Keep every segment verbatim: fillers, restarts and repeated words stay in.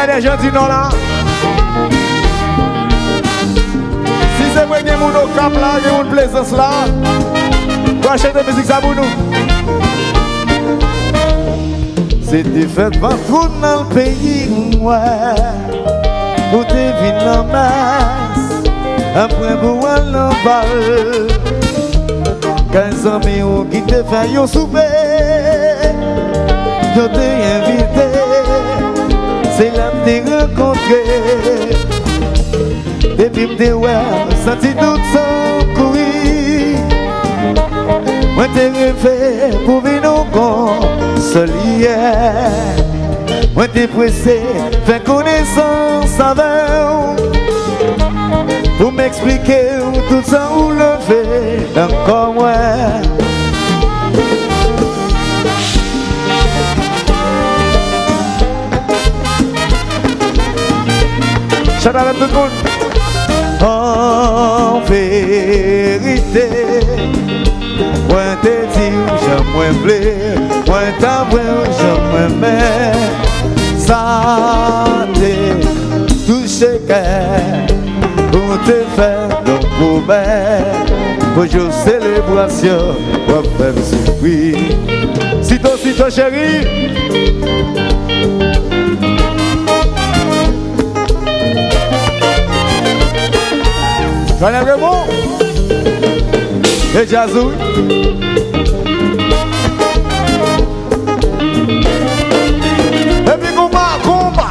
Lè jan di non la. Si se vre gen moun Okap la, gen moun Plezans la, pral chante mizik sa pou nou. Se te fèt Vantrou nan peyi m, wè. Ou te vin nan mas, apre pou al nan bal. Kay zanmi ou ki te fè yon soupe, yo te envite, se la m te rankontre. Depi m te wè, m santi tout san kouri. Mwen te reve pou vin yon konsolyè. Mwen te prese fè konesans avè w, pou m eksplike w tout sa ou leve nan kò mwen. Chante avè m tout moun. An verite, mwen te di w jan mwen vle, mwen ta vle w jan mwen renmen. Sa te touche kè, ou te fè yon pwomès. Pou jou selebrasyon, w ap fè m soufri. Sito, sito, cheri. Jwanèl Remon. E djaz ou. Epi konba, konba.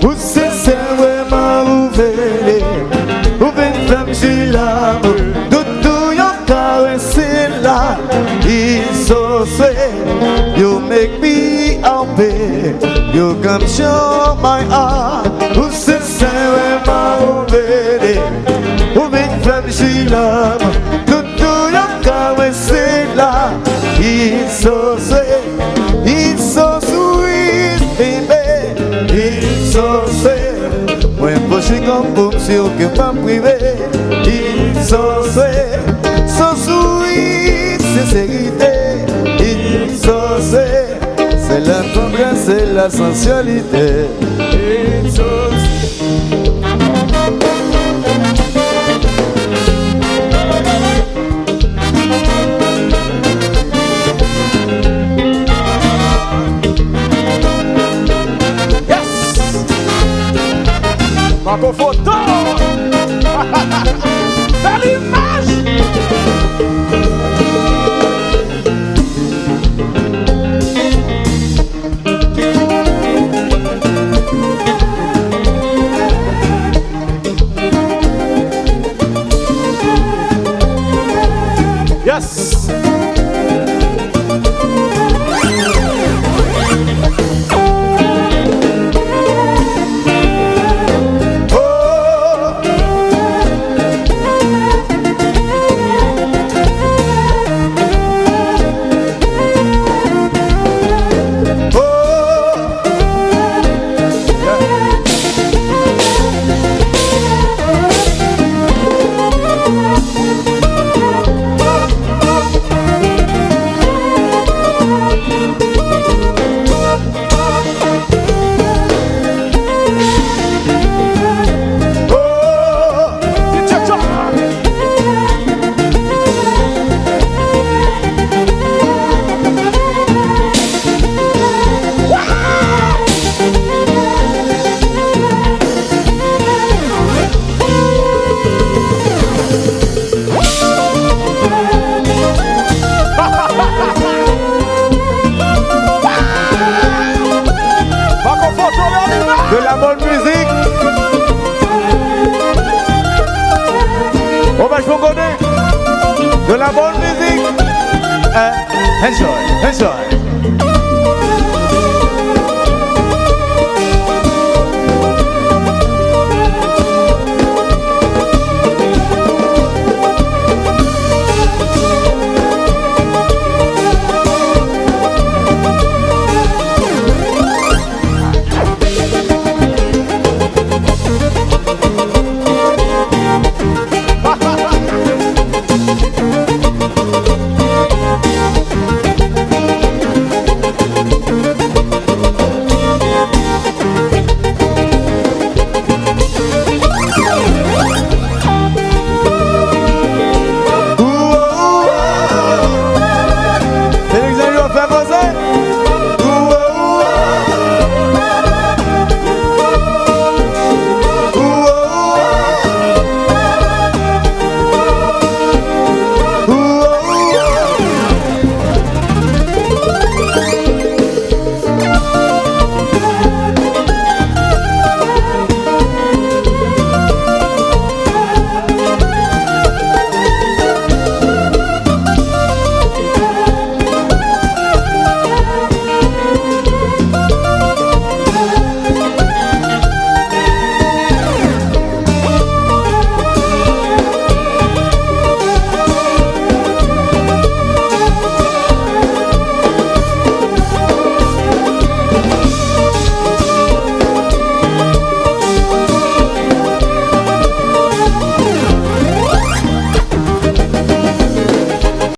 Ou se sèl vrèman ou vle, ou vin fè m jwi lanmou. Doudou, yon karès se la, it's so sweet. You make me happy, you come show my heart. Ou se sèl vrèman ou vle, ou vin fè m jwi lanmou. Doudou, yon karès se la, it's so sweet, it's so sweet, baby, it's so sweet. Mwen poche kòm pou m si w ke m p ap prive. It's so sweet, so sweet, senserite. It's so sweet, c'est la tendresse, c'est la sensualité. It's so sweet. Yes! Marco Foto! Bèl imaj! Yes! De la bonne musique. Omaj pou Godin. De la bonne musique. Eh, enjoy, enjoy.